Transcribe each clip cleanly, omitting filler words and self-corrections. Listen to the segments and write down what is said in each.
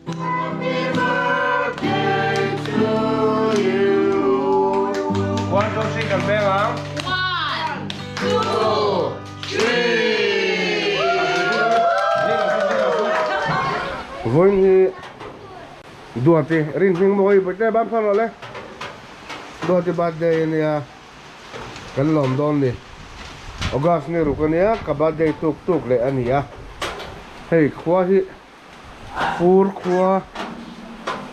One, two, three, kan peng ang. One, two, three. Vawiin hi Duati rin hming mawi pawh ban phar rawh le. Duati birthday a nia kan lawm dawn ni. August ni ruk a nia ka birthday tuk tuk leh a ni a. Hei khua hi Fur khua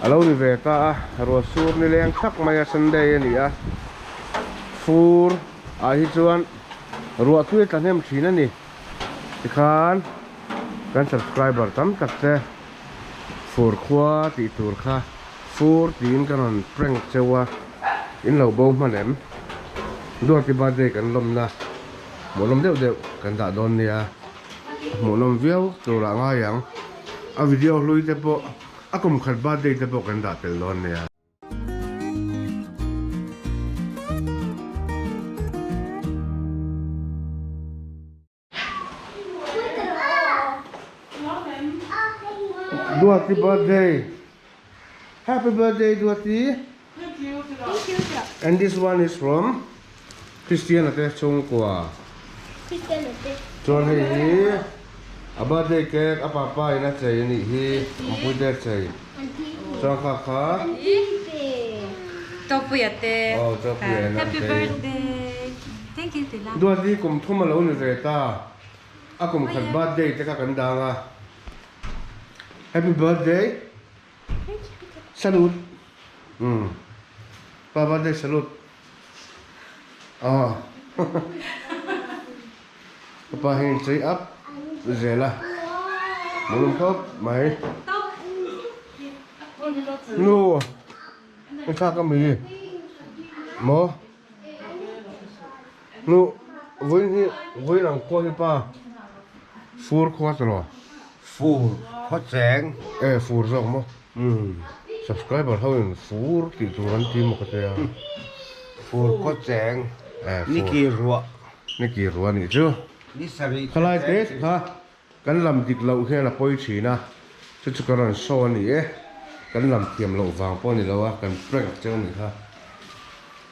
a lo ni ve ta a, ruah sur ni leng thak mai a Sunday a ni a, fur ah hi chuan ruah tui a tla hnem thin a ni. Tikhan kan subscriber tam tak te fur khua tih tur kha fur tiin ka rawn prank cheu a, in lo bo hman em? Duati birthday kan lawmna hmuhnawm deuh deuh kan dah dawn nia. A hmuhnawm viau tur ah ngai ang. A video hlui te pawh a kum khat birthday te pawh kan dah tel dawn nia. Duati birthday. Happy birthday Duati. And this one is from Christian ate chhungkua. Chuan hei hi a birthday cake a papa in a chei a nih hi awmpui te a chei. Chuan kha kha Topuia te. Oh Topuia in a chei. Happy birthday. Thank you Tila. Duati kum thum a lo ni ve ta. A kum khat birthday te kha kan dang a. Happy birthday. Salute. Umm. Pa birthday salute. Aw. Ka pa hi chei up zel a. Mulum khawp mai. Nu. Ka thlak a mi. Maw. Nu. Vawiin hi vawiin ang khua hi pa. Fur khua ta lo. Fur khaw cheng. E fur zawk maw? Umm subscriber ho in fur tih tur an ti maw ka tia. Fur khaw cheng. E fur. Ni ki ruah. Ni ki ruah nih chu. Ni sarih Khalai te kha kan lam dik loh hian a pawi thin a, chu chu ka rawn show a ni e. Kan lam thiam loh vang pawh a ni lo a, kan prank cheu a nih kha.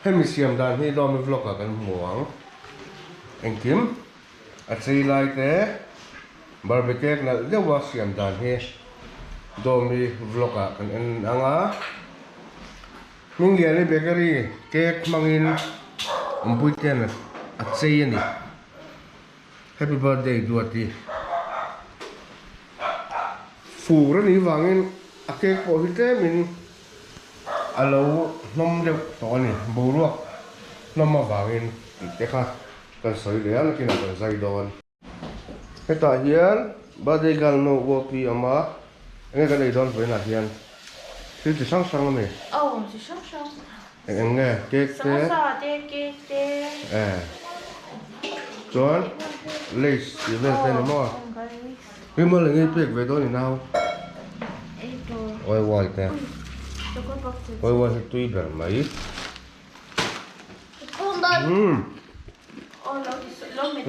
Hemi siam dan hi Dawmi vlog ah kan hmu ang. Engkim. A chei lai te barbie cake nalh deuh a siam dan hi Dawmi vlog ah kan en ang a, Hmingliani bakery cake hmangin awmpui ten a chei a ni. Happy birthday Duati. Fur a nih vangin a cake pawh hi tlemin a lo hnawm deuh tawh a ni, boruak hnawm avangin tih te kha. Kan sawi leh a nakinah kan zai dawn. Hetah hian birthday girl no uap hi a awm a, enge kan ei dawn vawiinah hian thil chi hrang hrang a ni. Aw chi hrang hrang. Eng eng nge cake te. Samosa te cake te. E chuan lace tih vel te ni maw. Rimal enge i pek ve dawn i nau. Ei tur. Oi uai te. Oi uai hi tui ber mai.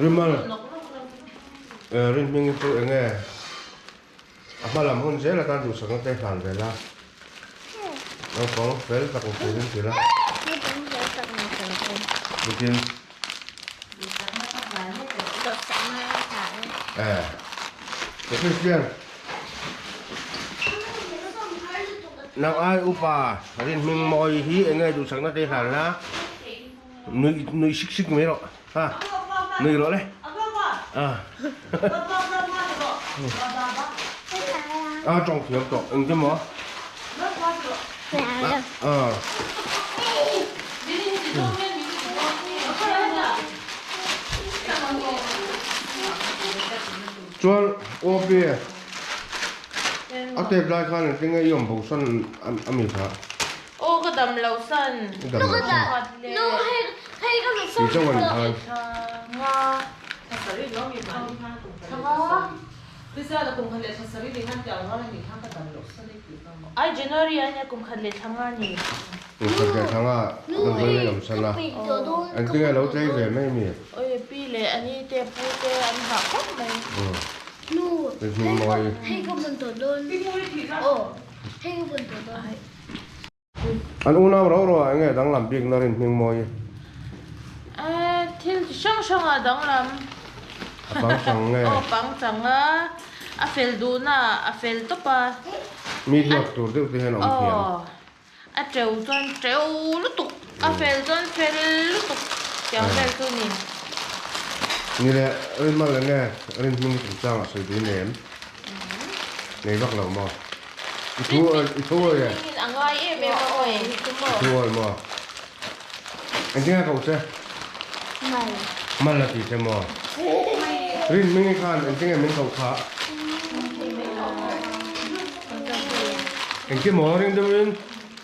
Rimal rin hming hi chu eng nge a hma lam hun zel atan duhsakna te hlan ve la naupang fel tak ni turin ti la bikin eh Christian Nang ai upa rin hming mawi hi eng nge duhsakna te hlan la nui nui sik sik mai rawh ha nui rawh le a a tawng thiam tawh eng te maw a chuan OP A tep lai khan engtin nge i awm bo san a mi kha? Aw ka dam lo san. I dam lo san. Tih chauh a nih khan. Ai January a nia kum khat leh thla nga ni. Kum khat leh thla nga damdawi a awm san a. Engtin nge lo tlei ve mai mi? Oi pi leh ani te pu te an hah khawp mai. Hming mawi. An unau rau rau ah enge danglam bik na rin hming mawi? Eh, thil chi hrang hrang ah danglam. A pangchang nge? Aw pangchang a, a fel duhna ah a fel tawp a. Mi duat tur deuh te hian a awm thiam. Aw, a teu chuan teu lutuk, a fel chuan fel lutuk tiang vel chu ni. Ni leh, rin mal enge rin hming chungchang ah sawi duh nem? Nei vak lo maw? I thu i thu awi e. A ngai em em a awi. I thu awi maw? Engtin nge koh che? Mal. Mal a ti che maw? Rin hmingi khan engtin nge min koh kha? Engtin maw ring deuhin?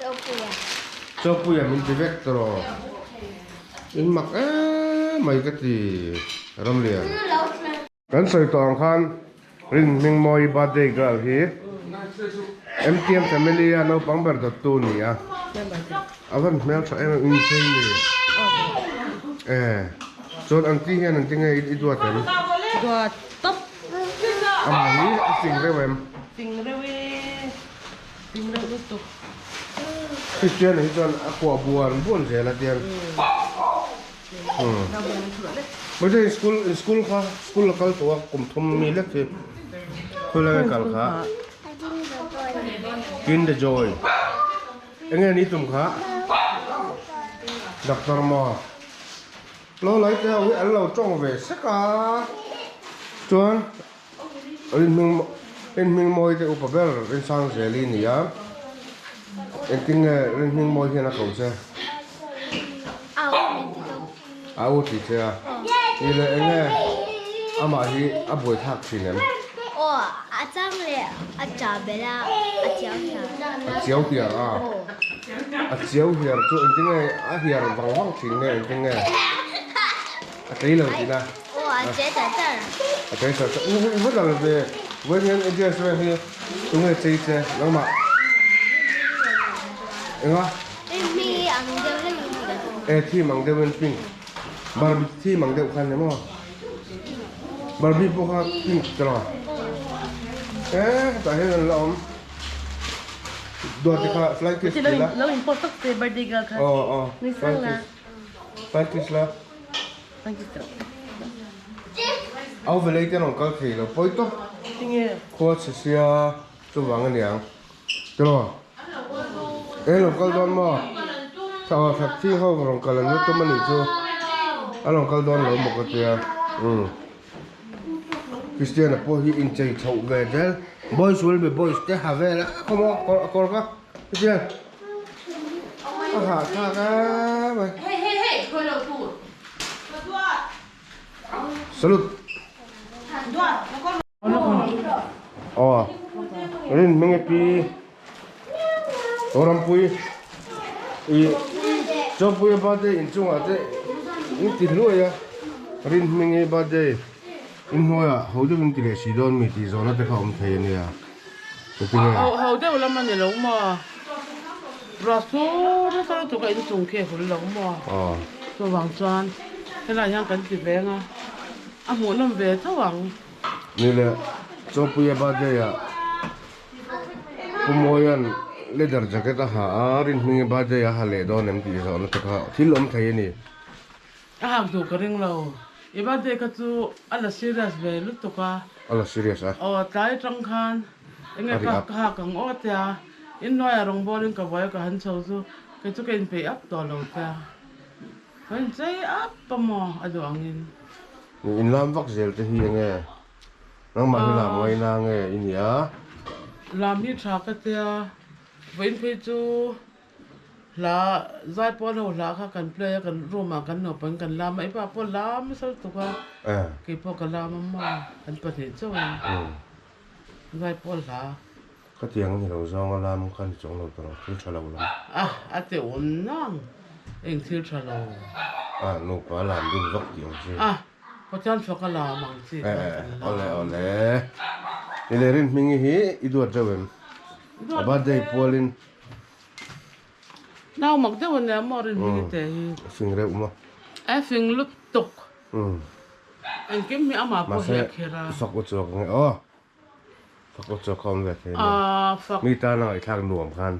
Chawpuia. Chawpuia min ti vek tawh. In mak em mai ka ti Ramlian. Kan sawi tawh ang khan Rinhmingmawi birthday girl hi MTM family a naupang ber dawttu a ni a, a van hmel tha em em inchei ni e chuan an ti hian an ti nge i duat em? Duat tawp. Amah hi a fing reuh em? Fing reuh e, fing reuh lutuk. Christian hi chuan a kuah buan buan zel a tiang. Mahse school school kha school a kal tawh a kum thum mi lek hi khawi lai a kal kha Kinder Joy enge ni tum kha doctor maw lo lai te ho hi an lo tawng ve sek a chuan rin hming rin hming mawi te upa ber Rinsangzeli a ni a engtin nge rin hming mawi hian a ko che. A u ti che a ni leh eng nge amah hi a buai thlak thin em? Aw a chang leh a cha belh a a chiau hiar. A chiau hiar a a chiau hiar chu engtin nge a hiar vang vang thin nge engtin nge a tlei lo thin a. Aw a che char char. A che char char i va dal ve vawiin hian address vel hi tunge chei che nangmah enga. Mi ang deuh hlek in ka duh. E thim ang deuh in pink Barbie thim ang deuh khan ni maw Barbie pawh kha pink ta lo e hetah hian an la awm duat te kha flying kiss ti la Lo in post tak se birthday girl kha aw aw Nui sang flying la kiss flying kiss la Flying kiss ta Au velei te an rawn kal thei lo pawi tawp Tinge khua chhe sia chuvang aniang. Tiraw? Eng lo kal dawn maw? Thla thla thing ho rawn kal an la tum a nih chu. A rawn kal dawn lo maw ka tia. Umm. Christian-a pawh hi inchei chhoh ve zel. Boys will be boys te ha vel a khaw maw a kawr kha. Christian. A hahthlak em mai. Salute. Aw rin hming e pi Rampui i Chawpuia birthday inchungah te in ti hluai a rin hming e birthday in hnuaiah ho deuh in ti leh si dawn mi tih zawhna te kha awm thei a nia engtin nge. Ho deuh lam a ni lo maw ruah sur nasa lutuk a inchung khi a hul lo maw chuvang chuan helai hian kan ti veng a a hmuhnawm ve tho ang. Ni leh Chawpuia birthday ah Pu Mawia'n leather jacket a ha a, Rinhmingi birthday a ha leh dawn em tih zawhna te kha thil awm thei a ni. A hak duh ka ring lo. I birthday kha chu a la serious ve lutuk a. A la serious a. Aw tlai atang khan enge ka ka hak ang aw tia inhnuaiah rawngbawlin ka buai a ka han chho chu kei chu ka inpeih ap tawh lo tia. Ka inchei ap a maw a duh angin. In lam vak zel te hi enge nangmah hi lam ngaina nge i nia? Lam hi tha ka tia, vawiin phei chu hla zai pawl ho hla kha kan play a kan room ah kan naupang kan lam a, i pa pawh lam nasa lutuk a, keipawh ka lam a maw kan pahnih chauh a zai pawl hla. Ka tiang a ni lo zawng a lam kha ni chuang lo tawh thil tha lo lam. A a ti awm nang eng thil tha lo. A nupa lam dun vak tih ang chi. A Pathian fak a lam ang chi kha kan lam. Awle awle. Ni leh Rinhmingi hi i duat reuh em? A birthday pualin. Nau mak deuh a nia maw Rinhmingi te hi. A fing reuh maw? A fing lutuk. Engkim hi amah pawh hi a kher a. Mahse fak u chuak ang e aw. Fak aw chu a khawm ve thei nia. Mi tana ngaihthlak nuam khan.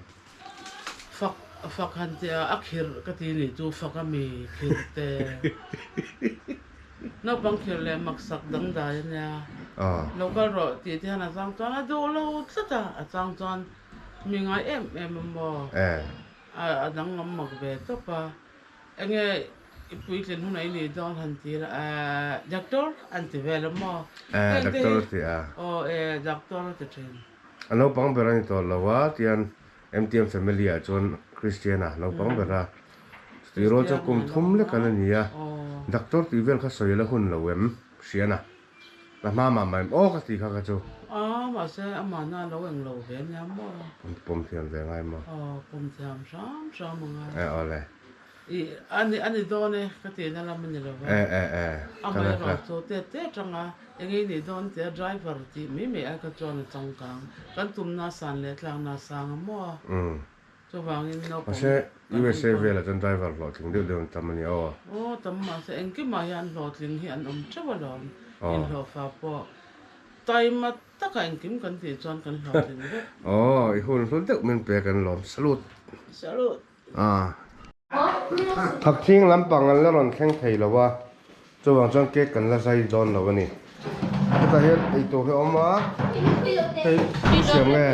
Fak fak han tih a, a khirh ka ti nih chu fak a mi khirh te. Naupang khirh leh maksak dangdai a nia. Lo kal rawh tih te hian a chang chuan a duh lo tlat a, a chang chuan mi ngai em em a maw? A danglam mak ve tawp a. Enge i puitlin hunah i nih dawn han ti la, Ehh doctor an ti vel a maw? Ehh doctor a ti a. Aw eh doctor a ti thin. A naupang ber a ni tawh lo a, tian MTM family ah chuan Christian a naupang ber a, chutih rual chuan kum thum lek an a ni a, doctor tih vel kha sawi la hun lo em hrian a, la hma mah mah em aw ka tih kha kha chu. Aw mahse amahna a lo eng lo ve nia maw. Pawm thiam ve ngai maw. Aw pawm thiam hram hram a ngai. Eh aw le. I a ni a ni dawn e ka tihna lam a ni lo va. Eh eh eh Amaherawh chu te te atanga eng i nih dawn tia driver tih mai mai ai kha chuan a changkang. Kan tumna san leh tlakna sang a maw a. Chuvangin naupang Mahse USA velah chuan driver hlawhtling deuh deuh an tam a nia aw. Aw tam mahse engkimah hian hlawhtling hi an awm teuh alawm. Inhlawhfa pawh taima taka engkim kan tih chuan kan hlawhtling vek. Aw i hun hlu deuh min pek an lawm. Salute. Salute. A Thakthing lampang an la rawn thleng thei lo a, chuvang chuan cake kan la zai dawn lo a ni. Hetah hian eitur hi a awm a, hei siam nge?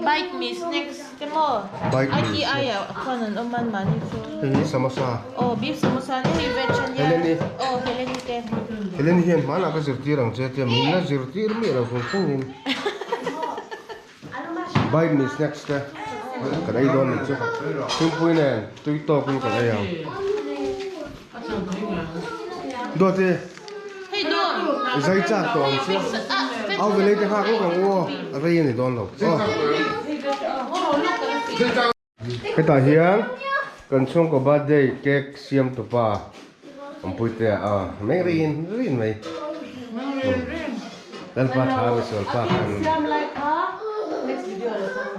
Bite me snacks te maw? Bite me ITI ah khuan an awm a mahni chu. Hei hi samosa. Aw beef samosa ni hei veg a nia. Heleni. Aw Heleni te. Heleni hian hmanah ka zirtir ang che tia min la zirtir miah lo fung fungin. Bite me snacks te kan ei dawn nih chu thingpui nen tui tawkin kan ei ang Duati i zai chak tawh ang chu au velei te nghak lawk ang u aw a rei a ni dawn lo aw. Hetah hian kan chhungkaw birthday cake siam tupa Awmpuitea a meng rin rin mai. Lalpa tha misual pa khan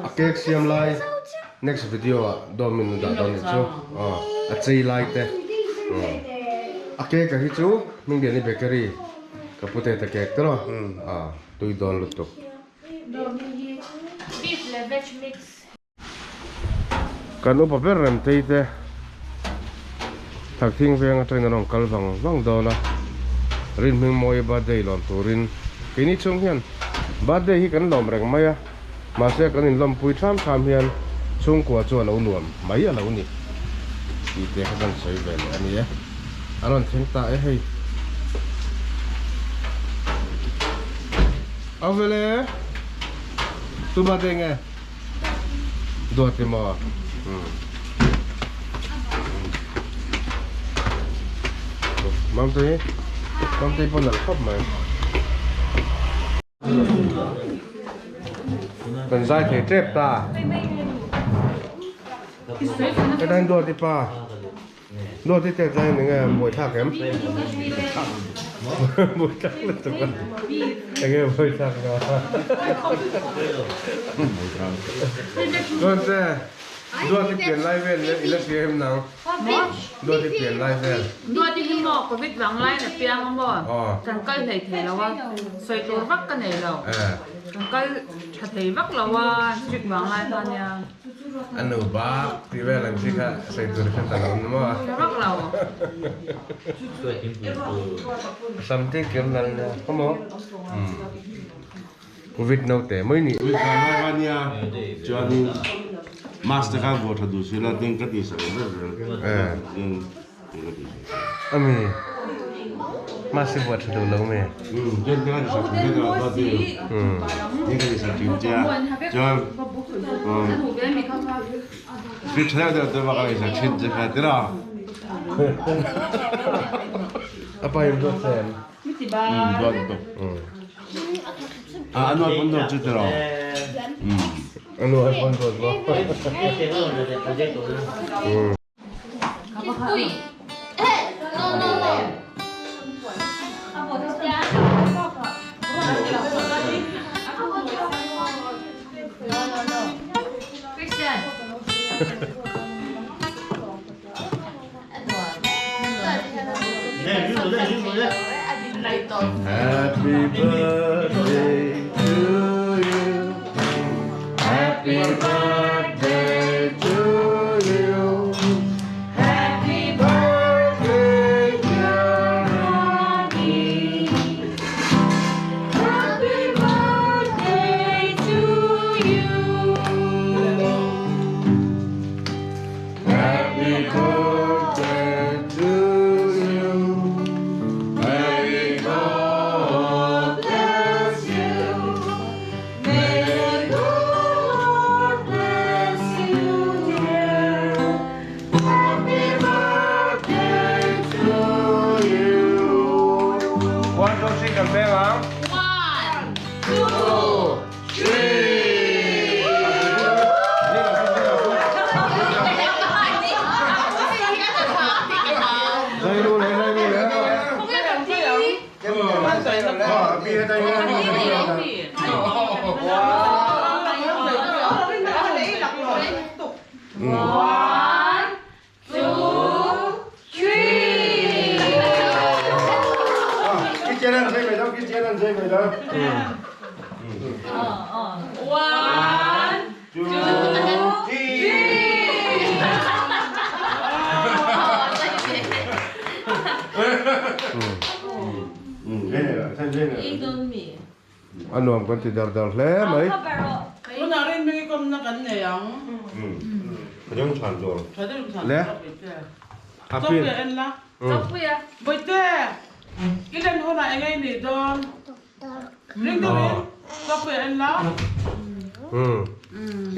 a cake siam lai next video ah dawm in dah dawn nih chu a chei lai te a cake a hi chu Hmingdiani bakery ka pute ta cake te rawh a tui dawn lutuk. Beef leh veg mix. Kan upa ber rem tei te Thakthing veng atangin an rawn kal vang vang dawn a, Rinhmingmawia birthday lawm turin keini chhung hian birthday hi kan lawm reng mai a, mahse kan inlawmpui tham tham hian chhungkua chu a lo nuam mai a lo ni tih te kha kan sawi ve leh a ni e, a rawn thleng ta e hei. Avele tu birthday nge? Duat i maw? Mamtei, Mamtei pawh nalh khawp mai. Kan zai thei tep ta. Hetain duat i pa. Duat i tet lai ni nge buaithlak em? Buaithlak lutuk a. Enge buaithlak na? Chuan che, Duat i pian lai vel i la hria em nang? Duat i pian lai vel. Duat i hi maw Covid vang laiin a piang a maw? Kan kal hlei thei lo a, sawi tur vak ka nei lo. Kan kal tha thei vak lo a, strict vang lai kha nia. A nu bak tih vel ang chi kha sawi tur kha ta lo ni maw? Hre vak lo. Sam te kir nal nia khaw maw? Covid naute mai ni. Covid vang lai kha nia chuanin mask te kha vuah tha duh si la tin ka tih sak zel zel. Ami mask hi vuah tha duh lo mi? A pa in duat em? Anu ai pon duat maw? Happy birthday to Happy birthday to you Happy birthday dear Rani Happy birthday to you Happy birthday to you May God bless you May God bless you dear Happy birthday to you One, two, three, kan peng ang. One, two, Three. Zai lu le, zai lu le. One, two, three. One, two, three. A nuam kan ti dar dar hle mai. Tunah rin mi kawmna kan nei ang. Tha deuh than Le. A pin. En la. Bawihte, i len hunah eng ei nih dawn? Ring deuh in Chawpuia en la.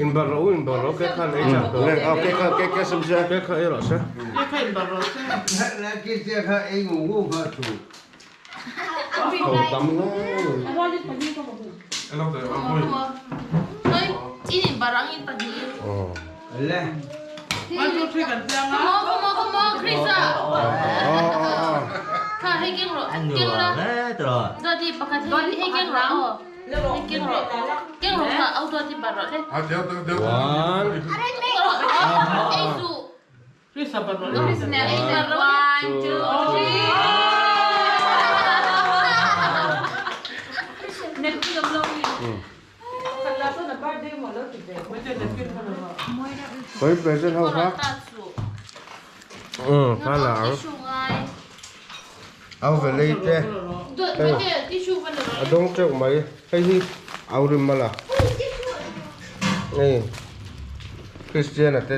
In bar rawh u, in bar rawh, cake khan ei chak tawh. Cake kha, cake kha sem se. Cake kha ei rawh se. Cake kha in bar rawh se. Ho tam hle. One two three kan piang a. One. Krisa bar rawh le. One, two, three. Koi present ho kha. Kha la ang. Au ve lei te. A dawng teuh mai. Hei hi au rim mala. Hei Christian a te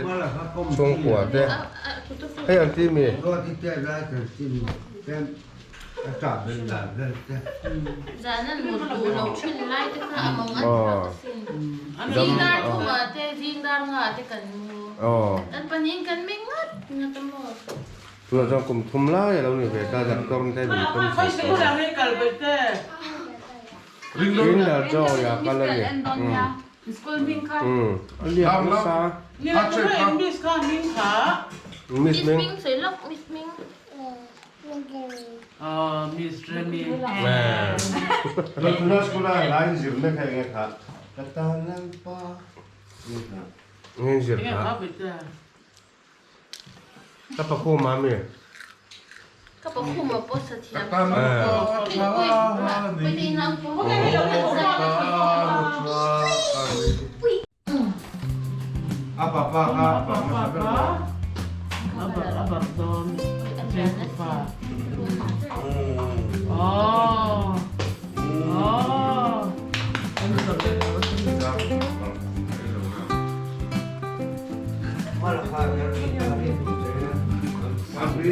chhungkua te. Hei an ti mi. Tunah chuan kum thum lai a lo ni ve ta doctor te min pawm thei tawh. Kinder Joy a kal a ni. A liak nasa. Miss Ming. Miss Remy. Tuna school a lai zir na kha enge kha ka tan lalpa Ngin zir kha. Ka pa khum a mi. Ka pa khum a pawh sa thiam. A papa kha a pa hmasa ber maw? A bar a bar dawn cheng pa. Aww aww an sa ve lo Apu.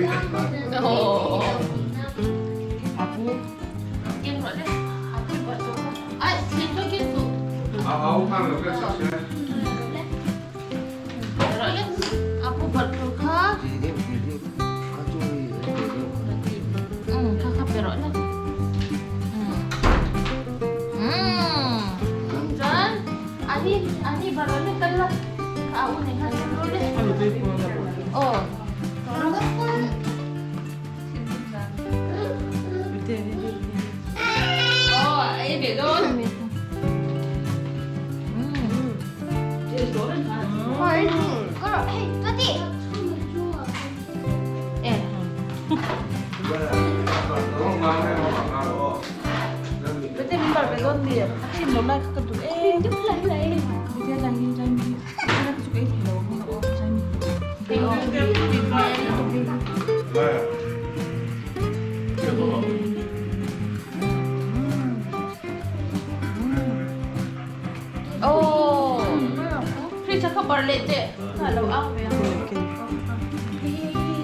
Kha bar leh teh. Kha lo ang ve ang.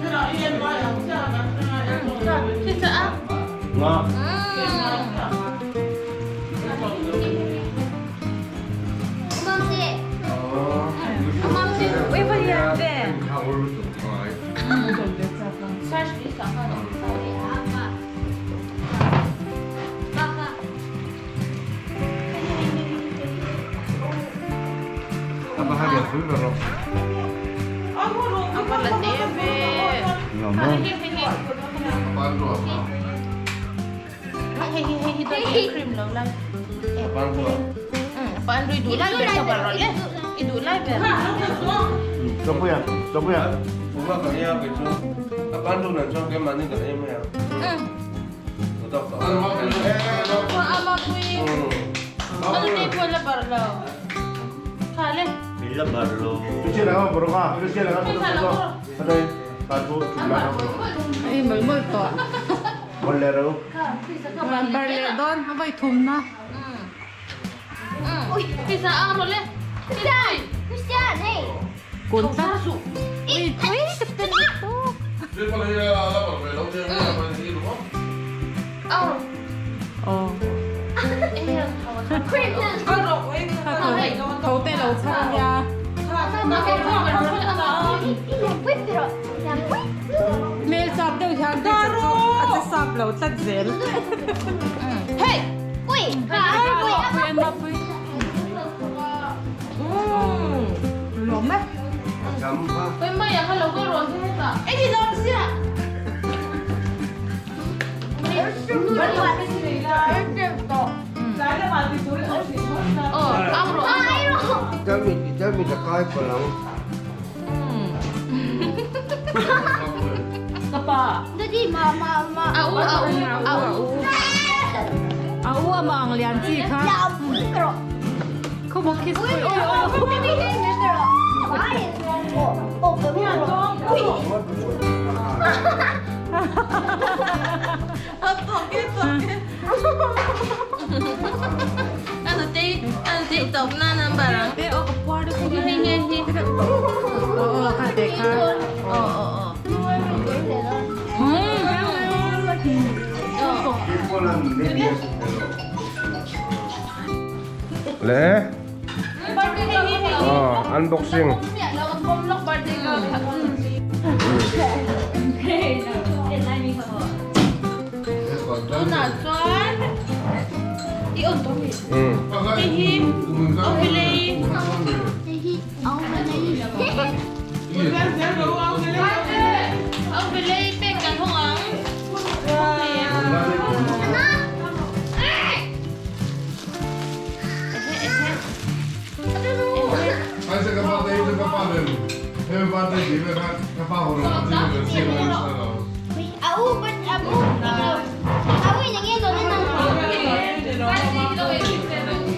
Kha a. Nga. Mamte. Mamte, ui va lian ve. Baka. 都不要，都不要。我爸肯定要给出，他帮助人说给满那个人没有？嗯。我到搞。这两个不的话，这两个不的话，他在他说 Ei mol mol to. Bolero. Bar le don, a vai thum na. Pisa ang role. Christian! Christian, hey! Kun ta. Ui, ui, ito. Oh. Thấu tê lầu cha nha. Mel sap deuh hian te chu a che sap lo tlat zel. Hey! Ui! Pui ma pui. Lawm e. Oi mai ah lo ko ron the ta. Ei di dom sia. Oh, ang ro. Chami ta kai palang. Kapa. Daddy, ma ma ma. Au au au. A u a mang lian chi kha. Không có kiss. Ôi ôi ôi. Ano te ano te top na nang barang. Te o puar de Hi hi hi hi. Oh, kha te kha. Oh oh oh. Le. Oh, unboxing.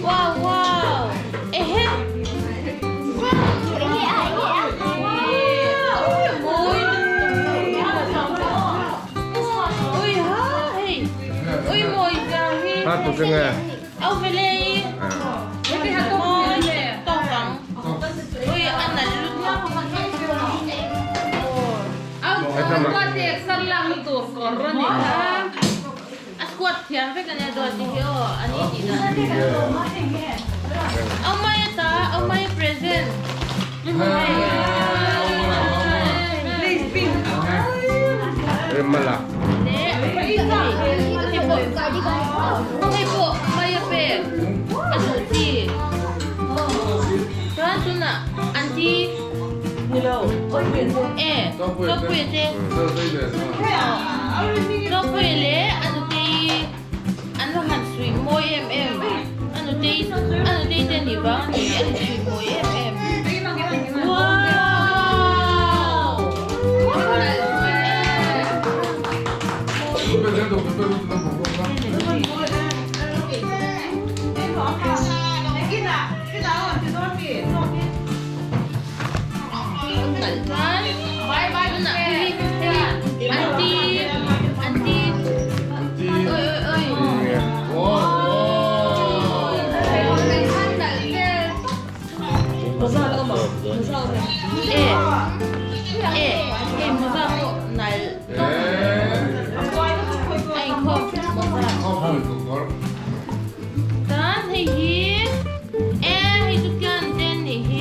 Wow wow. Ehe. Ui ha hey. Ui moi ga hi. Ha tu tenge. Au vele. Tong bang. Ui an na lu. A squat thiam vek ania do ti hi o ani ti na. Au mai ta, au mai present. Mala. Ne, hei po. Hei po, mai a pe. A du chi. Chuan chu na auntie. Eh, lo pui te. Lo pui le anu te an lo han sui moi em em. Anu te anu te te ni bang ni an sui moi em em. Wow! Bye bye Auntie, auntie. Oi oi oi. E e hei mawza pawh nalh a inkhawm mawza tan hei hi e hei chu kian te an nih hi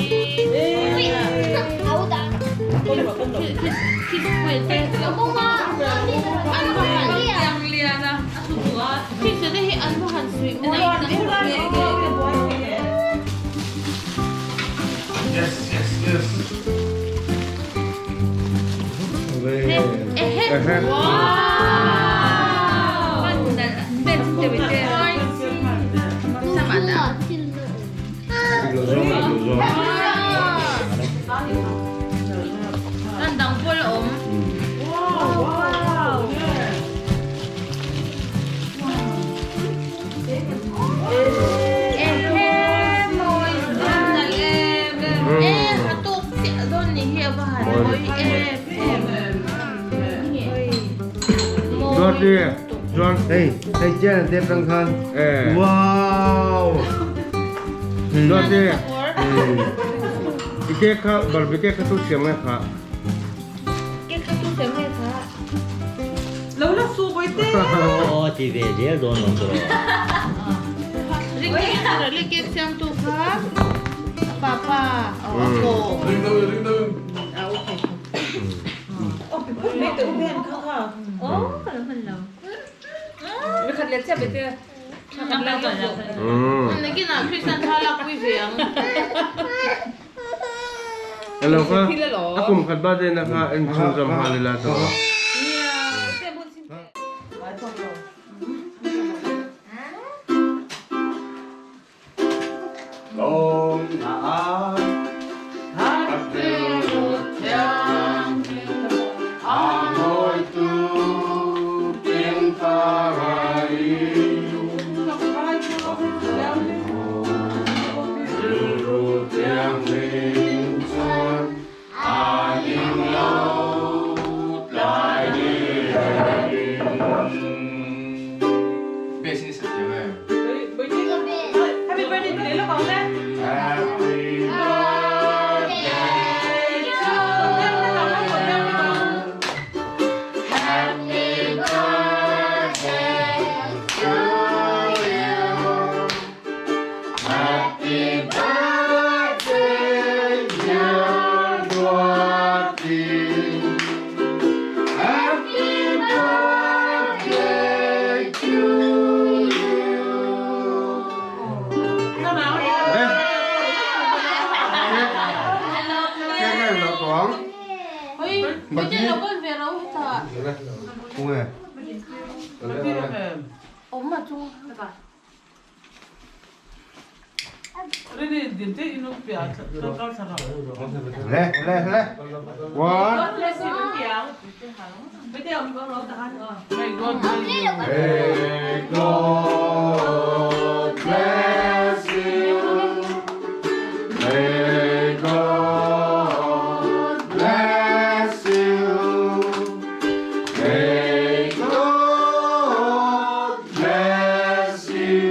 Kan dang pawh la awm. Hei, hei chian te tang khan. Wow. Duati, i cake kha barbie cake kha tu siam nge kha. Cake kha tu siam nge kha. Lo la su bawi te. Aw ti ve zel dawn lo tawh. Ring ring cake siam tu kha. Papa. Oh. Ring deuh ring deuh. Ah okay. Oh pi put mai te u ben kha kha. Oh ka lo hman lo. Mi khat let chiah bete. Khat la ka la. Nakinah Christian thla lak pui ve ang. Hello kha. A kum khat birthday na kha en chhung zam hal ila tawh. Happy birthday to you lo le. Le le le. One. May God bless you. May God bless you. May God bless you.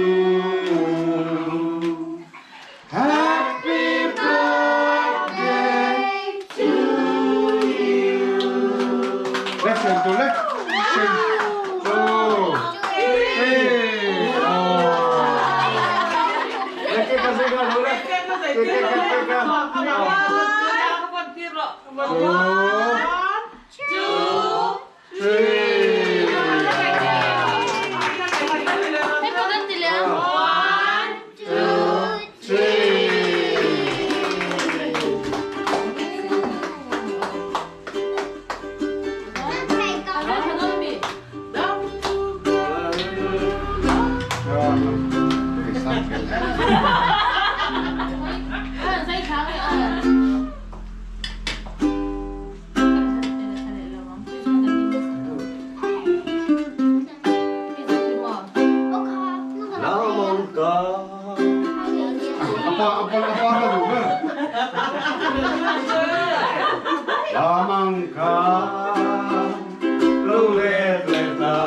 Happy birthday to you. Listen to let. Sing. Two. Three. Four. Two, three. One, two, three. Apa apa apa apa juga. Lamang ka lulet leta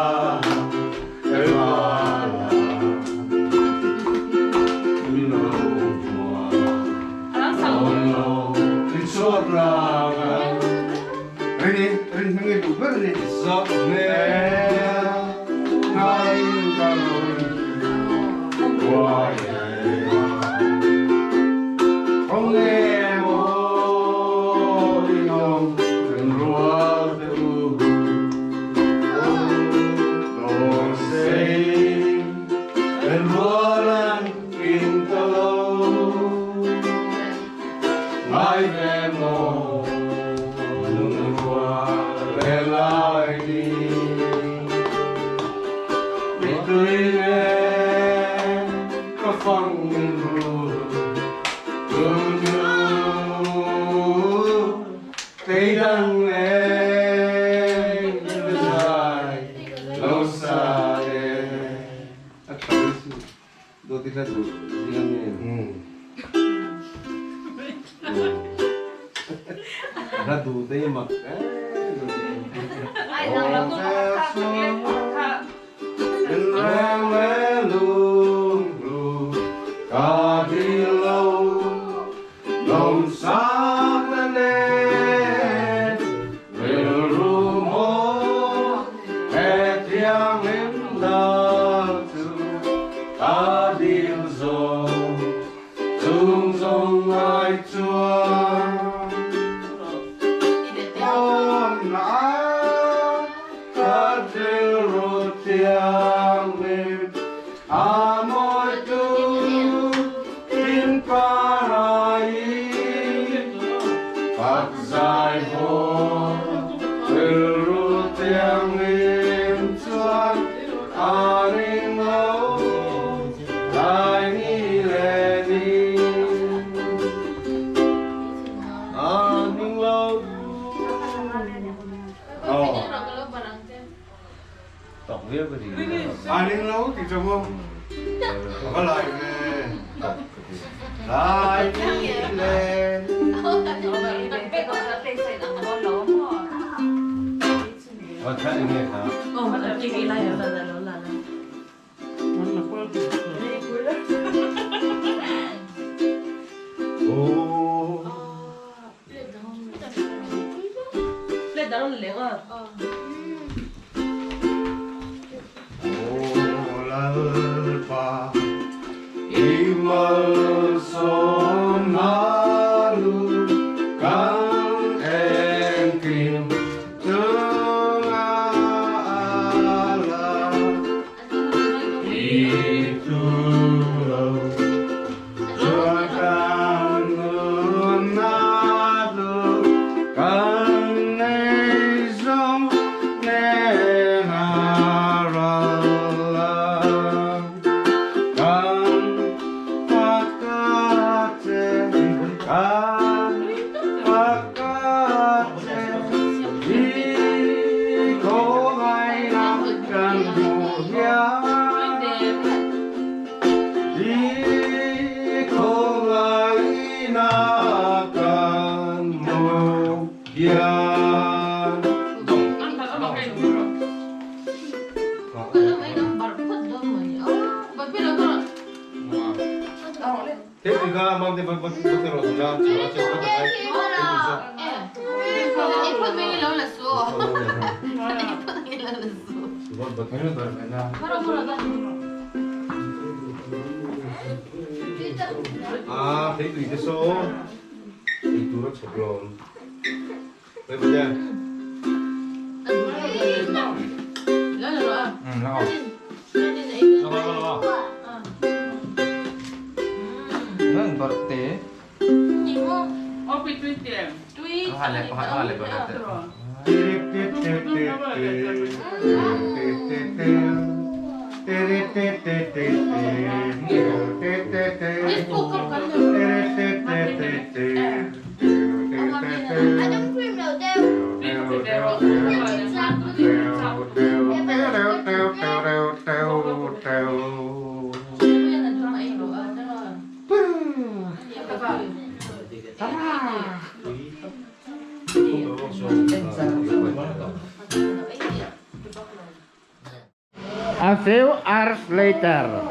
A few hours later.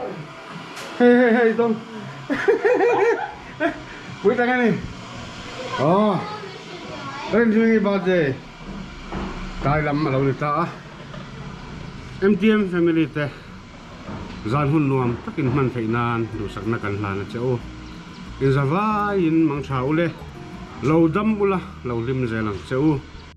Hey hey hey Tom. Pui tak ani. Oh. Rin swing birthday. Tlai lam a lo ni ta a, MTM family te zan hun nuam takin hman theih nan duhsakna kan hlan a che u. Inzavaiin mang tha ule, lo dam ula, lo hlim zel ang che u.